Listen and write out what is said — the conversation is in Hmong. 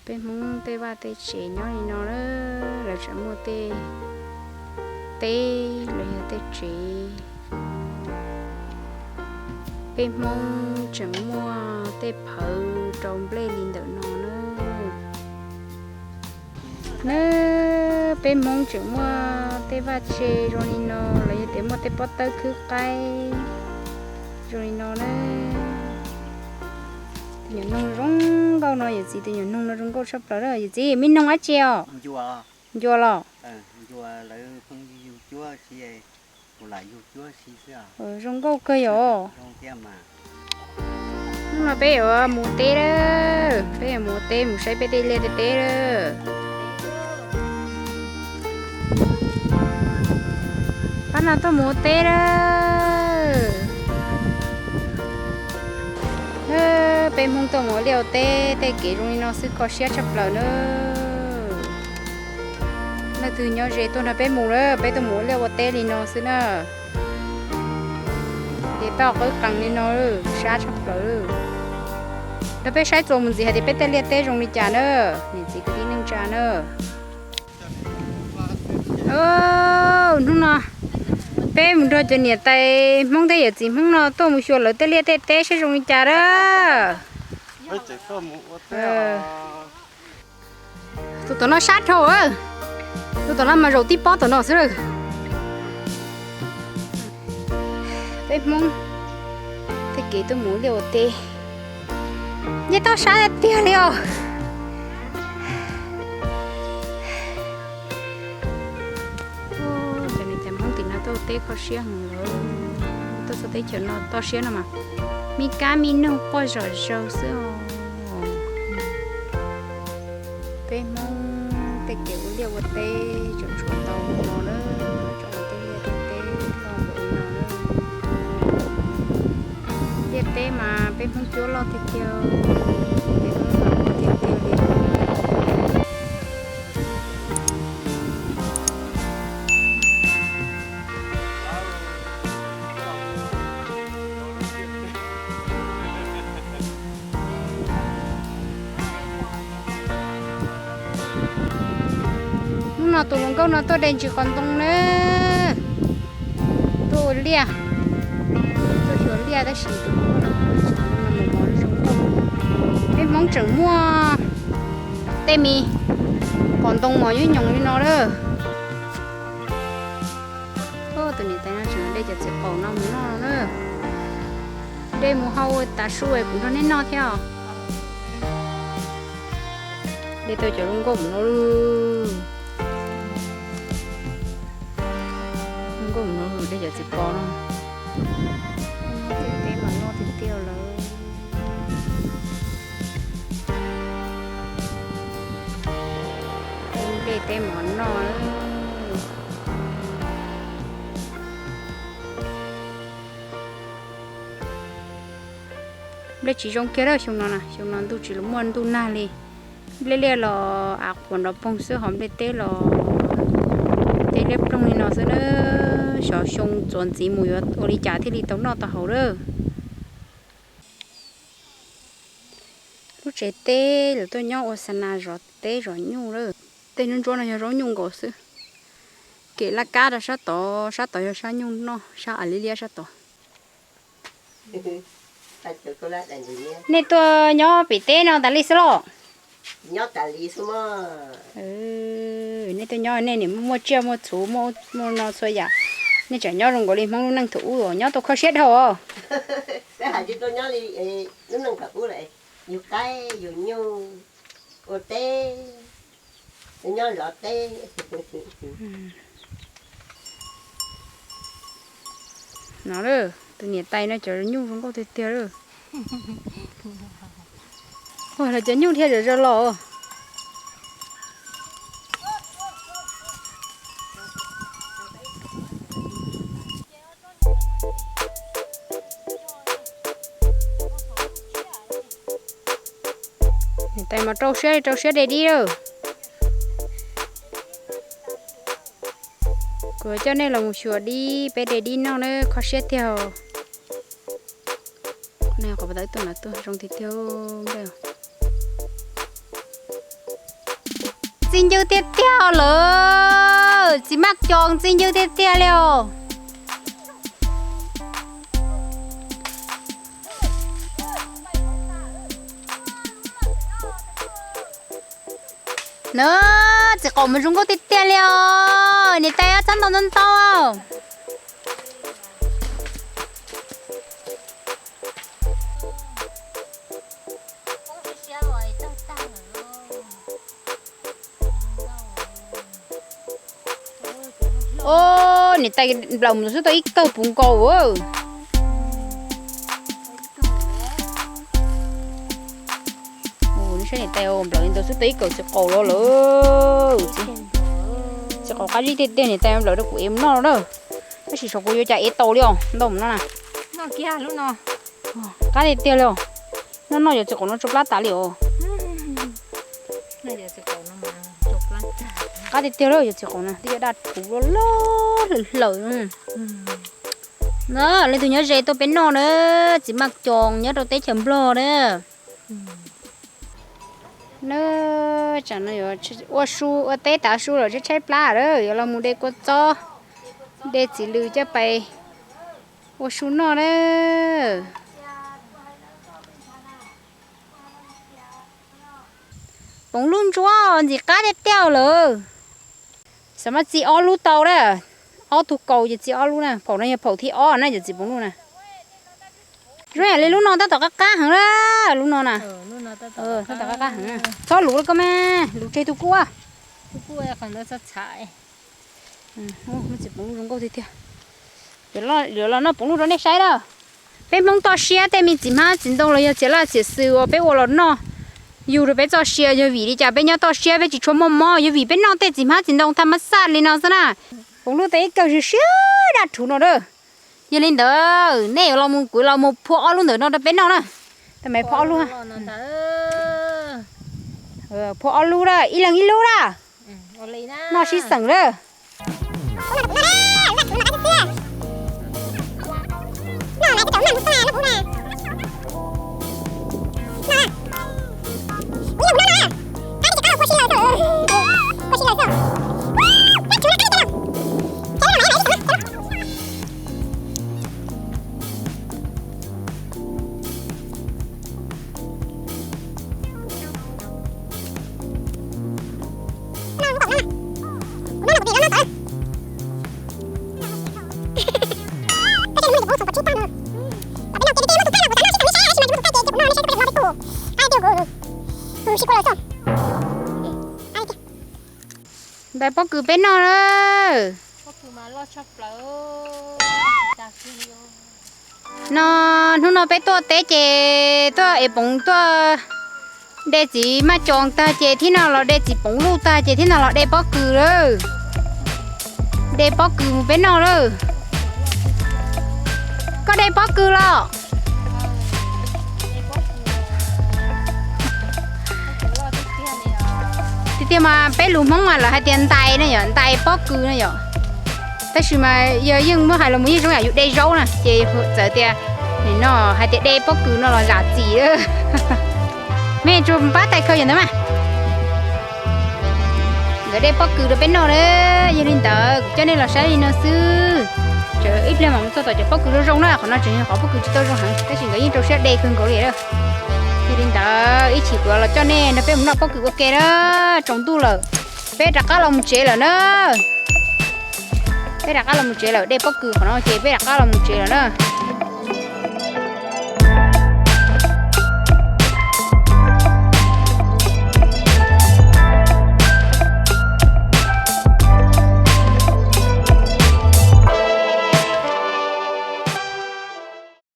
Peb Hmoob tej vaj tej tsev nyob li no na, lawv tseem muaj tej teb los yog tej tsev. Peb Hmoob tseem muaj tej phawv rau nplej li ntawm no na. Na, peb Hmoob tseem muaj tej vaj tse zoo li no los yog tias muaj tej pob tawb khwb qaib zoo li no na. Tus nyuam noog zoo nkauj no, yawm txiv, tus nyuam noog no zoo nkauj tshaj plaws na. Yawm txiv, me noog dab tsi os? Ncua los? Zoo nkauj kawg yom. Hnub no peb yuav mus teb lawm, peb yuav mus teb mus saib peb tej liaj tej teb lawm. Pab no tuaj mus ua teb lawm. Peb Hmoob tuaj mus ua liaj ua teb, tej kev zoo li no xwb kho siab tshaj plaws na. Leej twg nyob ze tuaj nrog peb mus lawm, peb tuaj mus ua liaj ua teb li no xwb na. Ces toj qwb qees li no, sab tshaj plaws. Nrog peb saib txuas mus ntxiv hais tias peb tej liaj teb zoo li cas na, niam txiv kwv tij neej tsa na. Hnub no peb mus nrog cov niam tais Hmoob thiab yawm txiv Hmoob no tuaj mus xyuas lawv tej liaj tej teb saib zoo li cas na. Tus tom no sab dhau, tus tom no mas zaum tib pob tom no xwb lawm. Peb Hmoob tej kev tuaj mus liaj ua teb, nce toj sab tiag li os. Cov niam cov Hmoob tim no tuaj teb kho siab heev lawm, tuaj txog teb chaws no toj siab no mas me kab me noog quaj zom zaws xwb os. Peb Hmoob tej kev ua liaj ua teb tseem tshuav tau no na, tseem ua tej liaj tej teb loj npaum li no na. Liaj teb mas peb Hmoob cuab loj tiag tiag, peb Hmoob mas loj tiag tiag li. Hnub no tus hluas nkauj no tuaj de ntsis qos ntoo na, tuaj ua liaj, tuaj xyuas liaj tab sis tus hluas nkauj no mus mos zoo nkauj. Peb Hmoob tseem muaj tej me qos ntoo mos nyob nyoos li no lawm. Tus niam tais no tseem de cov txiv qaub no mus noj no na. De mus hau tas su es kuv nrog nej noj thiab os. De tau cov zoo nkauj mus no. Zoo nkauj mus no, de cov txiv qaub no. Teb mas loj tiag tiag lawm. De teb mov noj. Nplej tsis zoo kiag lawm xyoo no na, xyoo no ntuj tsis muaj ntuj nag li. Nplej liaj los av quas nrov poog xwb, ho nplej teb los tej liab ploog li no xwb na. Xyov xyoo txuas ntxiv mus yuav ua li cas thiaj li tau noj tau haus lawm. Lub tsev teb lawv tuaj nyob ua xa nas zov teb zov nyuj lawm. Tej ntsuab ntsuab no yog zaub nyuj nkaus xwb. Kem laj kab rau sab tod, sab tod yog sab nyuj noj, sab av liab liab sab tod. Nej tuaj nyob pem teb no tas li xwb los? Nej tuaj nyob nej niam muaj tsiaj muaj txhuv muaj no txhua yam, nej tseem nyob zoo nkaus li Hmoob lub neej thaum ub, nyob tau kho siab dhau os. Peb hais tsis tau nyob li lub neej thaum ub lawm, yug qaib yug nyuj, ua teb, nyob zov teb. No, tus niam tais no cov nyuj zoo nkauj tiag tiag lawm. Ua los cov nyuj dhia zom zaws los. Niam tais mas rau siab rau siab de dib lawm. Kuv coj nej los mus xyuas dib, peb de dib noj na, kho siab tiag. Nej qhov pas tawb tuaj no tuaj zoo tiag tiag npawg. Txi ncw tiag tiag lawm, txiv maj cos txi ncw tiag tiag li os. Na, txiv qaum mas zoo nkauj tiag tiag li os. Niam tais, txhob ntaus ntau ntau. Os, niam tais nplaum mus xwb tau ib kawg puv nkaus. Saib niam tais nplaum li ntawd xwb tau ib kawm txiv qaum los lawm. Txiv qaum qab zib tiag tiag, niam tais nplaum rau kuv ev mus noj na. Tab sis saum kuv yuav cas ev tau li os, ntau mus no na. Qab tiag tiag li os. Noj noj yuav txiv qaum no tsau plab tas li os. Qab tiag tiag li, yuav txiv qaum no twb yog daj rhuv loj loj hlaws hlaws. Na, leej twg nyob ze tuaj peb noj na, txiv maj cos nyob rau teb chaws Nplog na. Na, tsam no yuav ua su ua teb tav su lawm tshaib tshaib plab lawm, yuav los mus de kua txob, de txiv lws coj pais ua su noj na. Poov luj ntsuab ntxim qab tiag tiag lawm. Xav mas txi ob lub tau na, ob tug kaus ces txi ob lub na, phaum no yog phaum thib ob na, cov txiv poov luj na. Zoo yam li lub no tab tom qab qab heev la, lub no na. Tab tom qab qab heev. Txhob luv li ko mas, luv tseg tus kuj. Txiv poov luj zoo nkauj tiag tiag. Yuav los noj poov luj rau nej saib na. Peb Hmoob toj siab tej me txiv hmab txiv ntoo los yog txiv laj txiv xwm uas peb ua los noj, yug rau peb txoj sia yog vim li cas peb nyob toj siab peb tsis tshua muaj mob, yog vim peb noj tej txiv hmab txiv ntoo thaj mab xaj li no xwb na. Poov luj tau ib kawm siav siav daj rhuv no na. Yog li ntawd nej yuav los mus, kuv los mus phua ob lub ntawm no rau peb noj na. Tau mas phua ob lub, phua ob lub na, ib leeg ib lub na. Noj sib xeem na. Ntais pob kws peb noj na. No, hnub no peb tuaj teb ces tuaj ev poov tuaj de txiv maj coos tag ces thib no los de txiv poov luj tag ces thib no los de pob kws lawm. De pob kws mus peb noj lawm. Koj de pob kws los? Tiag tiag mas peb lus Hmoob mas lawv hais tias ntais na yom, ntais pob kws na yom. Tab sis mas yog yeej muab hais los mus yeej zoo yam yus de zaub na ces txawm tias nim no hais tias de pob kws no los zam txim. Mej tsuas pab tais khaws yam ntawd mas. Nkawd de pob kws rau peb noj na. Yog li ntawd kuv coj nej los saib li no xwb. Tseem ib pliag mam mus txog tom cov pob kws zoo zoo na, qhov no tseem yog qhov pob kws tsis tau zoo heev tab sis nkawd yeej rau siab de kawg nkaus li na. Yog li ntawd ib chim kuv los coj nej nrog peb mus noj pob kws ua ke na. Tsaus ntuj lawm, peb rov qab los mus tsev lawm na. Peb rov qab los mus tsev lawm, de pob kws qhov no ces peb rov qab los mus tsev lawm na.